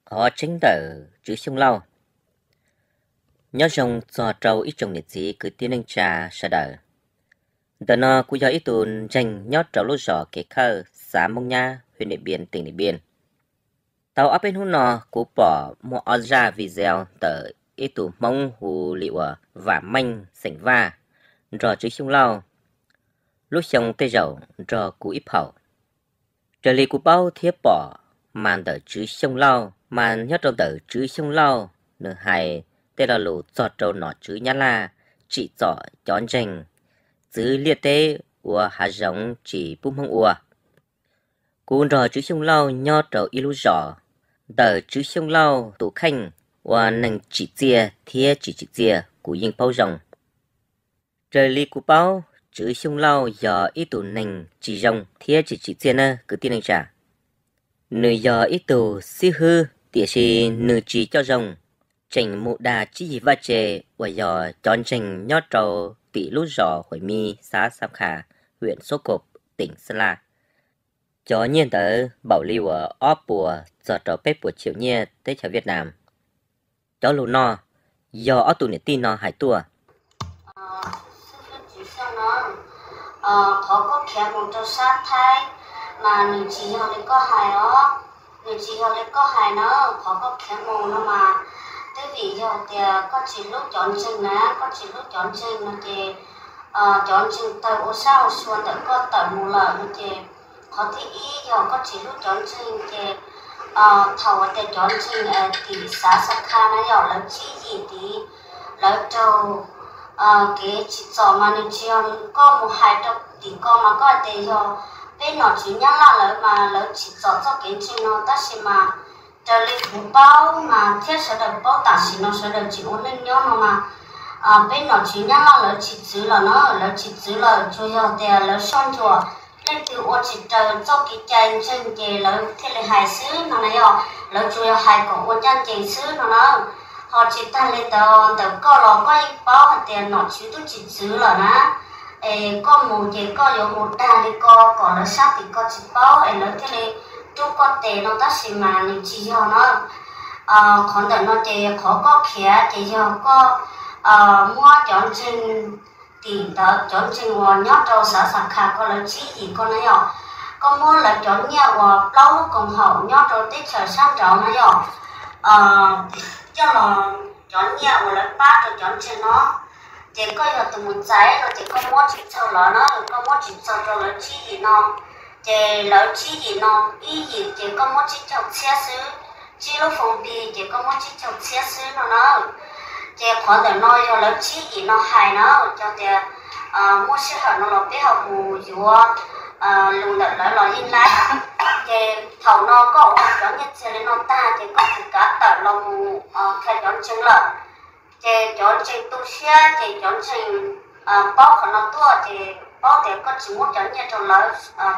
Qhov tseeb ntawm Tswv Xyooj Lauj. Nyob zoo txog rau ib tsoom niam txiv kwv tij neej tsa sawv daws. Ntawm no kuv yog ib tug ntseeg nyob rau lub zos Kev Khawj, xav Moob Nyab, hwm Niam Npias, teem Niam Npias. Tau ob peb hnub no kuv pom muaj ob zaj video ntawm ib tug Hmoob hu li uas Vam Meej xeem Vaj nrog Tswv Xyooj Lauj, lub xyoo tej zaum nrog kuv ib phaum. Raws li kuv paub thiab pom mas ntawm Tswv Xyooj Lauj mas nyob rau ntawm Tswv Xyooj Lauj nws hais tej lo lus txog rau nom tswv Nyab Laj tsim txom cov ntseeg txwv liaj teb ua hav zoov tsis pub Hmoob ua. Kuv nrog Tswv Xyooj Lauj nyob rau ib lub zos, ntawm Tswv Xyooj Lauj tus kheej ua neeg tsim txiaj thiab tsis tsim txiaj kuv yeej paub zoo. Raws li kuv paub, Tswv Xyooj Lauj yog ib tug neeg tsis zoo thiab tsis tsim txiaj nawb kwv tij neej tsa. Nws yog ib tug xib hwb tiam sis nws tsis coj zoo, tseem mus dag tsib yim vaj tse uas yog cov ntseeg nyob rau tim lub zos Huam Mis, xav Xab Khas, hwm Xab Khas, teem Xab Laj. Cov nyiaj ntawd npaum li uas ob puas txog rau peb puas chilv nyiaj teb chaws Viaj Nam. Cov lus no yog ob tug niam tij no hais tuaj. Qhov koj khiav mus rau sab Thaib mas nws tsis yog li koj hais os, nws tsis yog li koj hais na. Qhov koj khiav mus no mas twb vim yog tias koj tsis hlub cov ntseeg na, koj tsis hlub cov ntseeg no ces cov ntseeg tawg ua sab ua sua ntawm koj tawm mus lawm no ces qhov thib ib yog koj tsis hlub cov ntseeg ces thaum uas tias cov ntseeg tim xav Xab Khas na yog lawv tsib yim tid, lawv raug kev tsim txom mas nws tsis yog koj mus hais rau tim ko mas koj hais tias yog peb nom tswv Nyab Laj lawv mas lawv tsim txom txoj kev ntseeg no tab sis mas raws li kuv paub mas thiab sawv daws paub tam sim no sawv daws tseem ua neej nyob no mas peb nom tswv Nyab Laj lawv tsis txwv lawm na, lawv tsis txwv lawm tsuas yog tias lawv soj ntsuam leej twg ua tsis raws txoj kev cai ntseeg ces lawv thiaj li hais xwb no na yog lawv tsuas yog hais kom ua ncaj ncees xwb no na. Ho tsis tag li ntawd ntawm koj los koj yeej paub hais tias nom tswv twb tsis txwv lawm na, es koj mus ces koj yuav mus dag li ko kom lawv sab tim ko tsis paub es lawv thiaj li rub koj tes no tab sis mas nws tsis yog na. Qhov ntawm no ces qhov koj khiav ces yog koj muab cov ntseeg tim ntawd cov ntseeg uas nyob rau xav Xab Khas ko lawv tsib yim ko na yog koj muab lawv cov nyiaj uas plaub lub koom haum nyob rau teb chaws sab nraud na yog coj los cov nyiaj uas lawv pab rau cov ntseeg no ces koj yog tus mus txais no ces koj muab tsis txog lawv na, koj muab tsis txog rau lawv tsib yim no. Ces lawv tsib yim no, ib yim ces koj muab tsib caug txhiab xwb, tsib lub foos pig ces koj muab tsib caug txhiab xwb no na. Ces qhov ntawm no yog lawv tsib yim no hais na, cov tias muaj sij hawm no los peb ho mus yuav lus ntawm lawv los yeej lab. Ces thaum no koj ua cov nyiaj txiag li no tag ces koj tsis kav tawm los mus qhia cov ntseeg lawm. Ces cov ntseeg tu siab ces cov ntseeg paub qhov no tuaj ces paub tias koj tsis muab cov nyiaj rau lawv,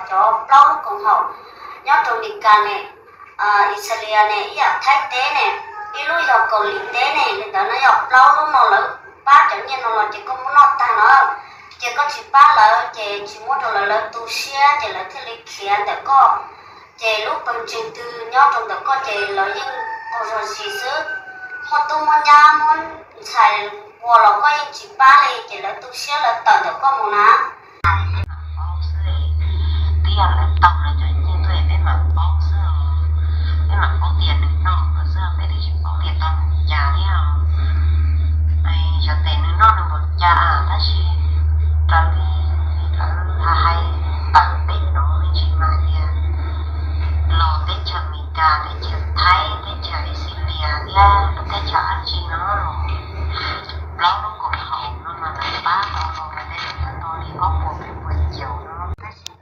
cov plaub lub koom haum nyob rau Meskas ne, Israel ne, ib yam Thaib teb ne, ib lub yog Kaus Lim teb ne, li ntawd no yog plaub lub no lawv pab cov nyiaj no los ces koj muab noj tag no. Ces koj tsis pab lawv ces tsis muab rau lawv, lawv tu siab ces lawv thiaj li khiav ntawm koj. Ces lub pawg ntseeg twg nyob rau ntawm koj ces lawv yeej qaug zog zis xwb. Muaj tub muaj nyab muaj ntxhais ua los koj yeej tsis pab li ces lawv tu siab lawv tawm ntawm koj mus na. Twb yog lawv tau lawv cov nyiaj tuaj peb mam paub xwb, peb mam paub tias nws noj xwb, peb twb tsis paub tias tau npaum cas thiab. Xyov tes nws noj nws npaum cas tab sis raws li lawv hais tawm peb no tsis mas tias los teb chaws Amelikas, teb chaws Thaib, teb chaws Australia thiab teb chaws Argentina no plaub lub koom haum no mas lawv pab tau los peb tau li ob puas peb puas caum no tab sis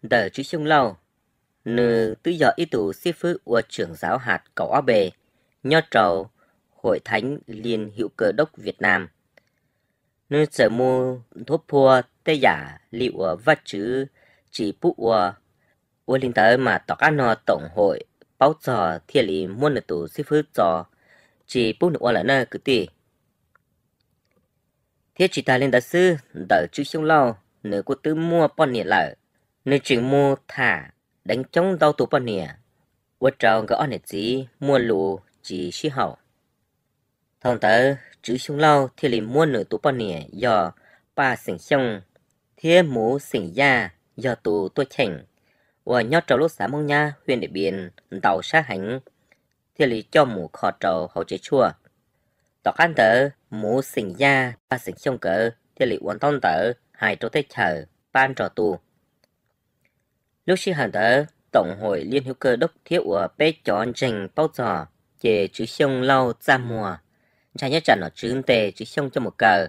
Ntawm Tswv Xyooj Lauj, nws twb yog ib tug xib fwb ua trưởng giáo hạt kaum ob npe nyob rau Hội Thánh Liên hữu Cơ đốc Việt Nam. Nws txawm mus nthuav phua tej yam li uas Vajtswv tsis pub ua. Ua li ntawd mas tom qab no tổng hội paub txog thiaj li muab nws tus xib fwb tso, tsis pub nws ua lawm na kwv tij. Thiab tsis tas li ntawd xwb, ntawm Tswv Xyooj Lauj nws kuj twb muaj poj niam lawm, nws tseem mus tham deev coob ntau tus poj niam, ua rau nkawd ob niam txiv muaj lus tsis sib haum. Thaum ntawd Tswv Xyooj Lauj thiaj li muab nws tus poj niam yog Paj Xeem Xyooj thiab Muv Xeem Yaj yog tus tuaj cheem uas nyob rau lub xav Hmoob Nyab, hwj Diam Npias ntaus sab heev, thiaj li coj mus kho rau hauv tsev tshuaj. Tom qab ntawd Muv Xeem Yaj, Paj Xeem Xyooj nkawd thiaj li ua ntaub ntawv hais rau teb chaws pab nrog tu. Lub sij hawm ntawd Toom Hoim Liaj Hnyuv Kawg Dub thiab uas peb cov ntseeg paub txog, ces Tswv Xyooj Lauj txaj muag ntshai nyob tsam nom tswv ntes Tswv Xyooj coj mus kaw,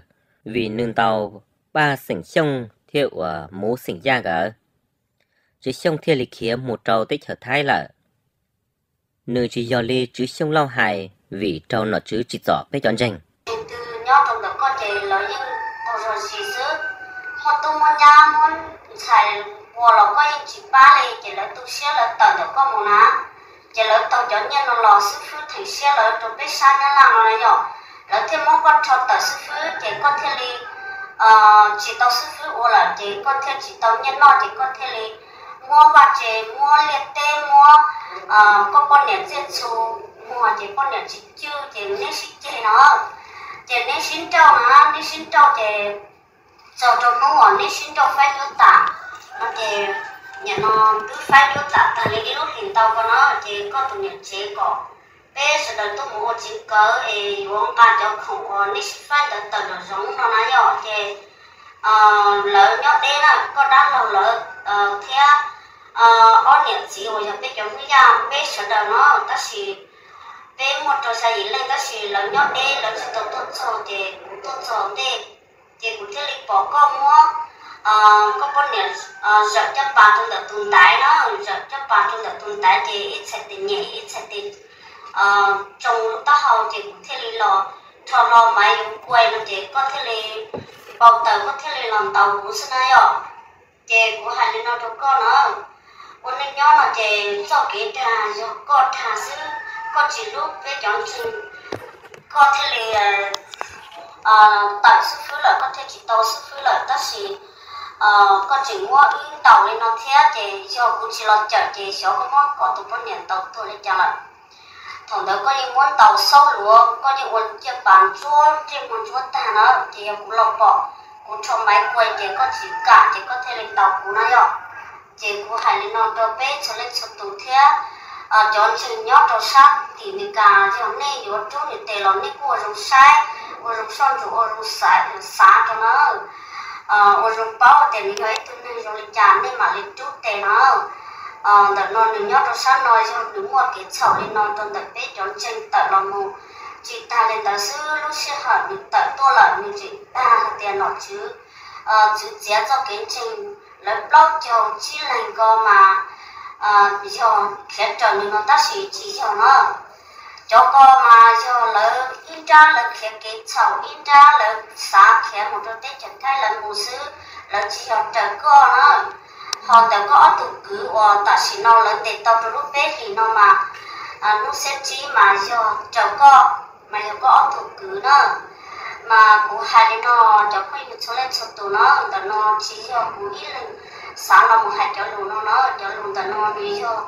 vim nws ntaus Paj Xeem Xyooj thiab uas Muv Xeem Yaj nkawd. Tswv Xyooj thiaj li khiav mus rau teb chaws Thaib lawm. Nws tsis yog li Tswv Xyooj Lauj hais, vim raug nom tswv tsim txom peb cov ntseeg. Ces twb nyob rau ntawm koj ces lawv yeej qaug zog zis xwb, muaj tub muaj nyab muaj ntxhais ua los koj yeej tsis pab li, ces lawv tu siab lawv tawm ntawm koj mus na. Ces lawv tau cov nyiaj no los xib fwb theem siab lawv rau peb sab Nyab Laj no na yom, lawv thiaj muab koj rho tawm xib fwb ces koj thiaj li tsis tau xib fwb ua lawm, ces koj thiaj tsis tau nyiaj noj, ces koj thiaj li muab vaj tse, muab liaj teb, muab koj poj niam txiaj txhu muag, ces poj niam tsis cwj, ces neb sib ceg no. Ces neb sib nrauj na, neb sib nrauj ces txog rau hnub uas neb sib nrauj faib duab tas no, ces nim no twb faib duab tas tag li ib lub hlis ntau ko no, ces koj tus niam tsev kom peb sawv daws tuaj mus ua tsev kawm es yuav nqa cov khoom uas neb sib faib ntawd tawm nram zoov no na yom. Ces lawv nyob deb na, koj dab laug lawv thiab ob niam txiv uas yog peb cov Hmoob Yaj peb sawv daws no, tab sis peb muaj rau xya yim leej, tab sis lawv nyob deb lawv tsis tau tuaj txog, ces kuv tuaj txog ntej, ces kuv thiaj li pom koj muab koj poj niam zawm caj pas rau ntawm tus ntaiv na, zawm caj pas rau ntawm tus ntaiv, ces ib txhais tes nyem ib txhais tes tsoo lub taub hau, ces kuv thiaj li los rho hlo maiv yuav kua no, ces koj thiaj li npau taws koj thiaj li los ntaus kuv xwb na yom. Ces kuv hais li no rau koj na, ua neej nyob no ces txoj kev dag yog koj dag xwb, koj tsis hlub peb cov ntseeg, koj thiaj li tawm xib fwb lawm, koj thiaj tsis tau xib fwb lawm, tab sis koj tseem muab wb ntaus li no thiab, ces yog kuv tsis los cawm ces xyov koj muab koj tus poj niam ntaus tuag li cas lawm. Thaum ntawd koj yeej muab ntaus xaub luav, koj yeej ua caj pas ntsuab ntsej muag ntsuab tag na, ces yog kuv los pom, kuv rho maiv kua ces koj tsis kam ces koj thiaj li ntaus kuv na yom. Ces kuv hais li no rau peb txhua leej txhua tus thiab cov ntseeg nyob rau sab tim Meskas, yog nej yuav rub nws tes los nej kuj ua zoo saib, ua zoo soj ntsuam, ua zoo xav rau na, ua zoo paub tias nws yog ib tug neeg zoo li cas nej mam li rub tes no. Ntawm no nws nyob rau sab no yog nws muaj kev txhaum li no rau ntawm peb cov ntseeg tawm los mus. Tsis tag li ntawd xwb, lub sij hawm nws tawm tuaj lawm nws tseem dag hais tias nom tswv txwv txiav txoj kev ntseeg, lawv plaub caug tsib leeg ko mas yog khiav raws nws no tab sis tsis yog na. Cov ko mas yog lawv ib nrab lawv khiav kev txhaum, ib nrab lawv xav khiav mus rau teb chaws Thaib lawv mus xwb, lawv tsis yog raws koj na. Ho ntawm koj ob tug kwv uas tam sim no lawv ntes tau rau lub peb hlis no mas, hnub xiab tsib mas yog raws koj, mas yog koj ob tug kwv na. Mas kuv hais li no, cov phooj ywg txhua leej txhua tus na, ntawm no tsis yog kuv ib leeg xav los mus hais cov lus no na, cov lus ntawm no nws yog